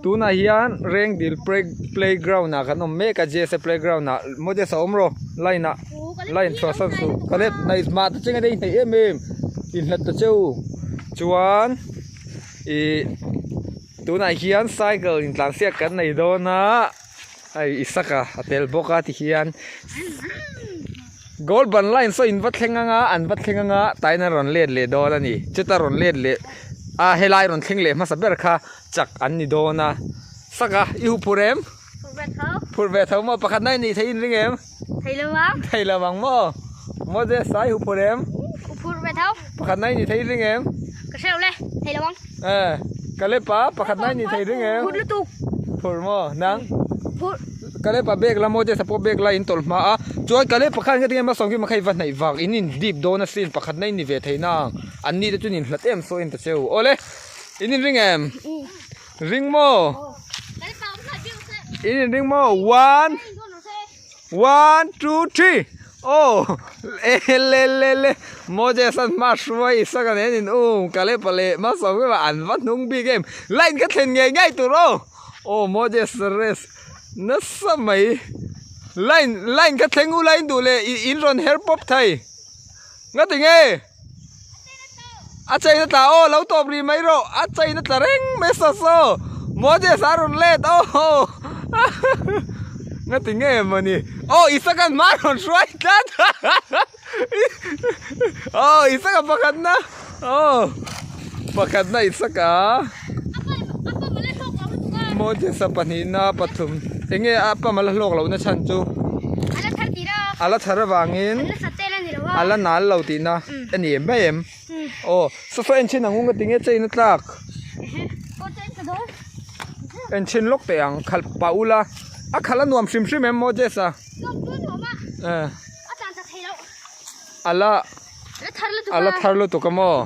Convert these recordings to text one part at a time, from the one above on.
Tunah hian Rengdil playground ah kan awm mek a J S A playground ah Moses a awm rawh line ah line chhuah san suh ka lep hnaih mah ta cheng a dei hnaih em em inhlat ta cheu chuan ih tunah hian cycle intlansiak kan nei dawn a hei Isaka a tel bawk a tihian goal ban line saw in va thleng anga an va thleng anga tain a rawn let leh dawn a ni chuta rawn let leh a helai rawn thleng leh hmasa ber kha chak an ni dawn a saka i huh phur em phur ve tho maw pakhat na i nih theih in ring em thei lo ang thei lo ang maw Moses a i huh phur em huh phur ve tho pakhat na i nih theih in ring em ka hre lo le thei lo ang e Kalepa pakhat na i nih theih ring em phur lutuk phur maw nang phur Kalepa bag la Moses a pawh bag la in tawlh hma a chuan Kalepa khan engati nge hmasawm khi makhei va hnaih vak in in dip dawn asin pakhat na i ni ve thei na ang an ni te chu nin hlat em saw in ta cheu awle in in ring em ring maw in in ring maw one one two three aw le le le Moses an hma hruai Isaka nen in um Kalepa leh hmasawm khi an va hnung bik em line ka thlen ngei ngei tur aw aw Moses rest Nasa mai. Line line ka thleng ula in duh leh in rawn her pawp thei. Ngati nge? A chain a tla aw lo tawp rih mai rawh. A chain a tla reng mai saw saw. Moses a rawn let aw. Ngati nge mawni? Aw Isaka hma rawn hruai tlat. Aw Isaka pakhatna. Aw pakhatna Isaka. Moses-a pahnihna pathum enge a pa mal a hlawk lohna chhan chu a la thar avangin a la nal lo tihna a ni em mai em aw saw saw en chhin ang u nga tinge chain a tlak en chhin lawk teh ang khalh pah ula a khalh a nuam hrim hrim em Moses-a a la a la thar lutuk a maw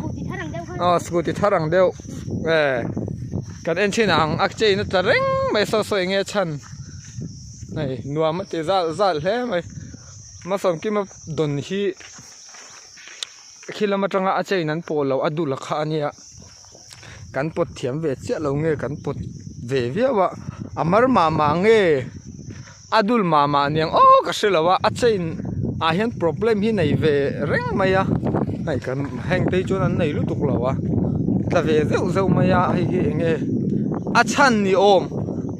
aw scooty thar ang deuh e kan en thin ang a chain a tla reng mai saw saw eng nge a chhan hei nuam a ti zal zal hle mai Malsawmkima dawn hi khi lam atanga a chain an pawh loh a dul a kha a nia kan pawt thiam ve chiah lo nge kan pawt ve viau a a mar mah mah nge. A dul mah mah niang aw ka hre lo a a chain ah hian problem hi nei ve reng mai a hei kan heng te hi chuan an nei lutuk lo a tla ve zeuh zeuh mai a hei hi eng nge a chhan ni awm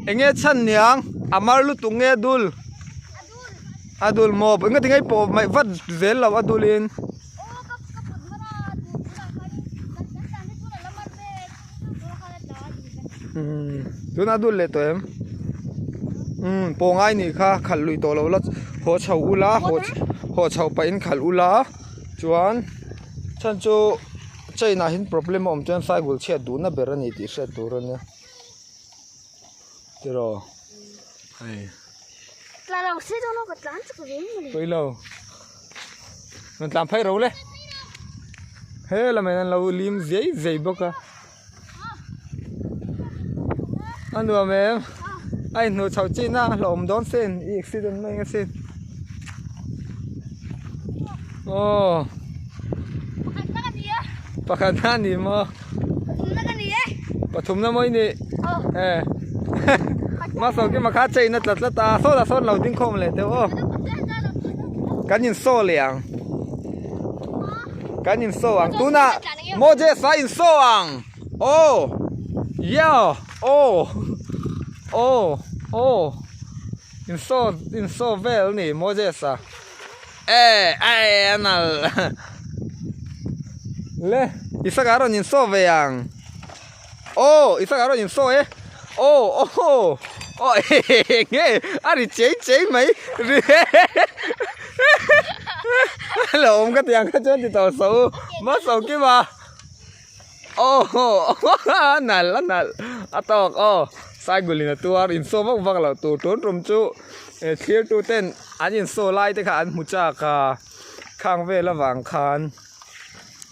eng nge chhan niang a mar lutuk nge a dul a dul maw enga tinge pawh mai vat zel lo a dul in. Tuna a dul leh tawh em? Umm pawh ngai nih kha khalh lui tawh lo la haw chho ula haw chho pah in khalh ula chuan chhan chu chain ah hian problem a awm chuan cycle chhiat duhna ber a ni tih hriat tur a nia tiraw hei. Pawilo rawn tlan phei ro le he lamah hian an lo lim zai zai bawk a. A nuam em a inhnuh chhoh chin a hlauhawm dawn sin i accident mai ang asin aw pakhat na a ni maw pathum na maw i nih e Malsawmkima kha chain a tla tlat a sawtah sawn lo ding khawm leh teuh aw kan insaw leh ang kan insaw ang tunah. Moses a insaw ang aw yeah aw aw aw insaw insaw vel a ni Moses a eh eh a nal le Isaka a rawn insaw ve ang aw Isaka a rawn insaw e aw aw aw eng nge a ri chei chei mai ri Hello awm ka tiang kha chuan ti tawh so u Maso Kima aw a nalh a nalh a tawk aw Saigul in a tuar insaw vak vak loh tur tun tum chu thlir tu ten an insaw lai te kha an hmu chak a khang vel avang khan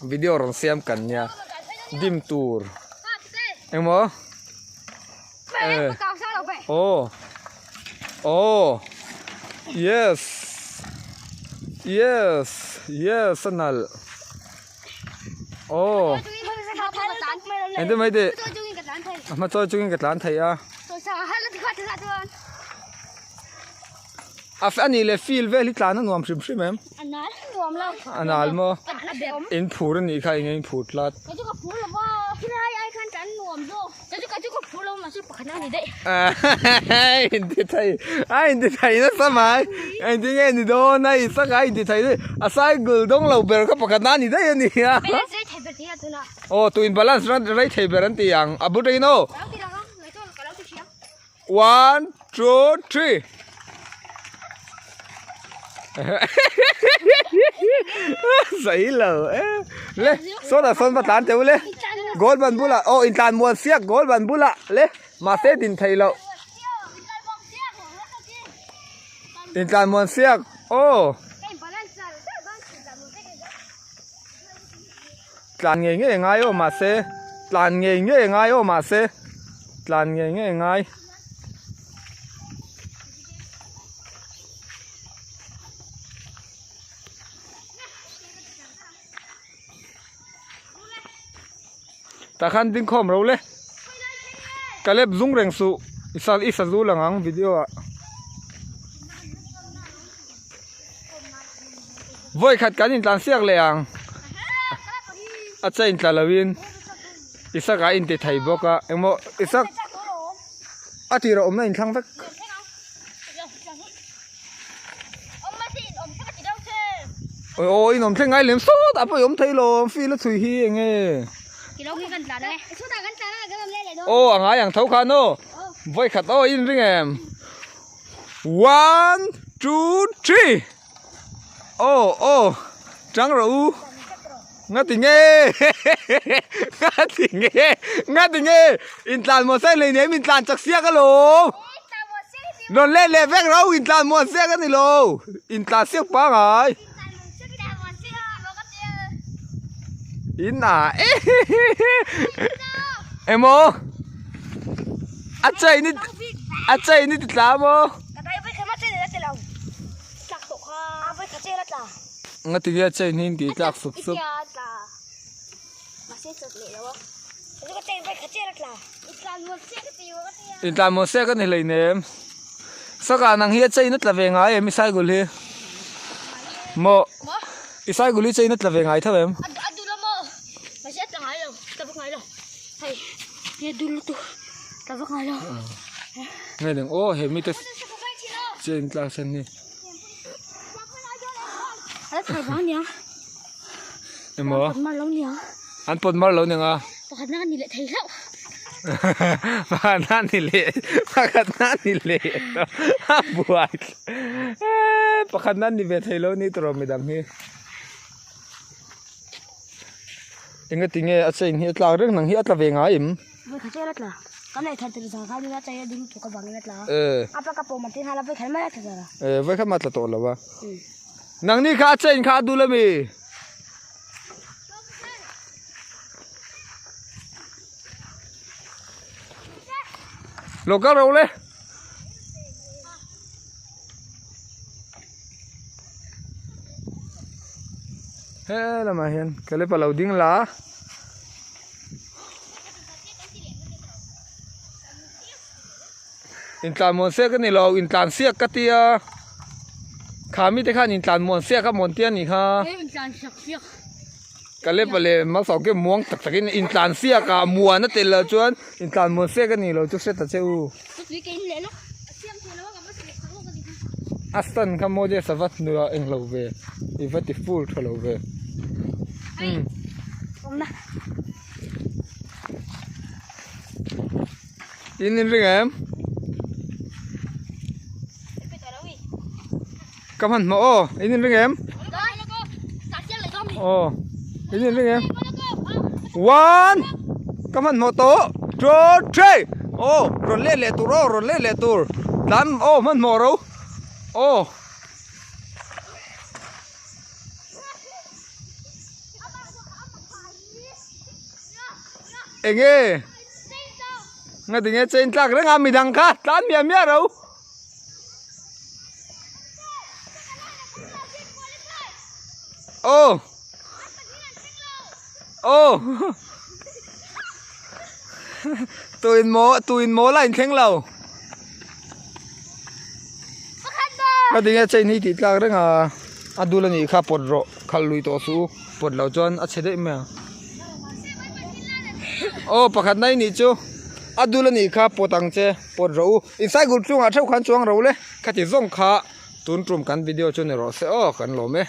video rawn siam kan nia dim tur engmaw aw aw yes yes yes a nalh aw engtin mai tih. A hma chawi chungin ka tlan thei a. A anih leh field vel hi tlan a nuam hrim hrim em? A nal maw? In phur a nih kha eng nge in phur tlat? A inti thei a inti thei nasa mai engtin nge ni dawn a i saka a inti thei daih a cycle dawng lo ber kha pakhat na ni daih a nia aw tu in balance rei thei ber an ti ang a bul tangin aw one two three Sawi lo e le sawtah sawn va tlan teh u le goal ban bulah aw intlan muan siak goal ban bulah le mahse din theih loh intlan muan siak aw tlan ngei ngei ngai aw mahse tlan ngei ngei ngai aw mahse tlan ngei ngei ngai. Tah khan ding khawm ro le Caleb zung reng suh i sa i sazu lang ang video ah vawi khat kan intlan siak leh ang a chain tla lo in i sak ah a inti thei bawk a engmaw i sak a tirah awmna inthlang vek. Awi aw in awm thleng ngai lem sawt ah pawh i awm thei lo field a chhui hi eng nge aw a ngai ang tho khan aw vawi khat aw in ring em one two three aw aw chang rawh u nga ti nge nga ti nge nga ti nge intlan maw sai hlei nem intlan chak siak alawm rawn let leh vek ro intlan maw siak a ni lo intlan siak pangai in ah emaw a chain i a chain i ti tla maw Nga ti nge chain hi in tih tlak sup sup. Intlan maw sek a ni hleinem. Saka nang hi a chain a tla ve ngai em i cycle hi? Maw i cycle hi chain a tla ve ngai tho em? Nge ding aw he mite chain tlak sen hi. Emaw an pawt mar lo nia pakhat na ni leh thei hlauh pakhat na ni leh pakhat na ni leh a buai pakhat na ni ve thei lo ni tawh midang hi engati nge a chain hi a tlak reng nang hi a tla ve ngai em. Eh vawikhat mah tla tawh lo a nangni kha a chain kha a dul ami lo kal ro le he lamah hian Caleb a lo ding la. Intlan muan siak a ni lo intlan siak ka tia kha mite khan intlan muan siak a muan tia nih kha ka lep a leh malsawm ke muang tak tak in intlan siak ah muan a tel loh chuan intlan muan siak a ni lo chu hre ta che u a stand kha maw je sava hnuaiah englo ve i va ti full tha lo ve umm. In in ring em? Ka hmanhmawh aw, in in ring em? Aw, in in ring em? One, ka hmanhmawh tawh, two, three, aw rawn let leh tur aw, rawn let leh tur, tlan aw hmanhmawh ro, aw. Enge nga tinge chain tlak reng a midang kha tlan miah miah ro aw aw. Tuin maw tuin maw la inthleng lo. Ka tinge chain hi tih tlak reng a a dul a nih kha pawt rawh khalh lui tawh suh u pawt loh chuan a chhe daih mai ang. Aw pakhat na i nih chu a dul a nih kha pawt ang che pawt rawh u in cycle chungah theuh khan chuang ro le khati zawng kha tun tum kan video chu ni rawh se aw kan lawm e.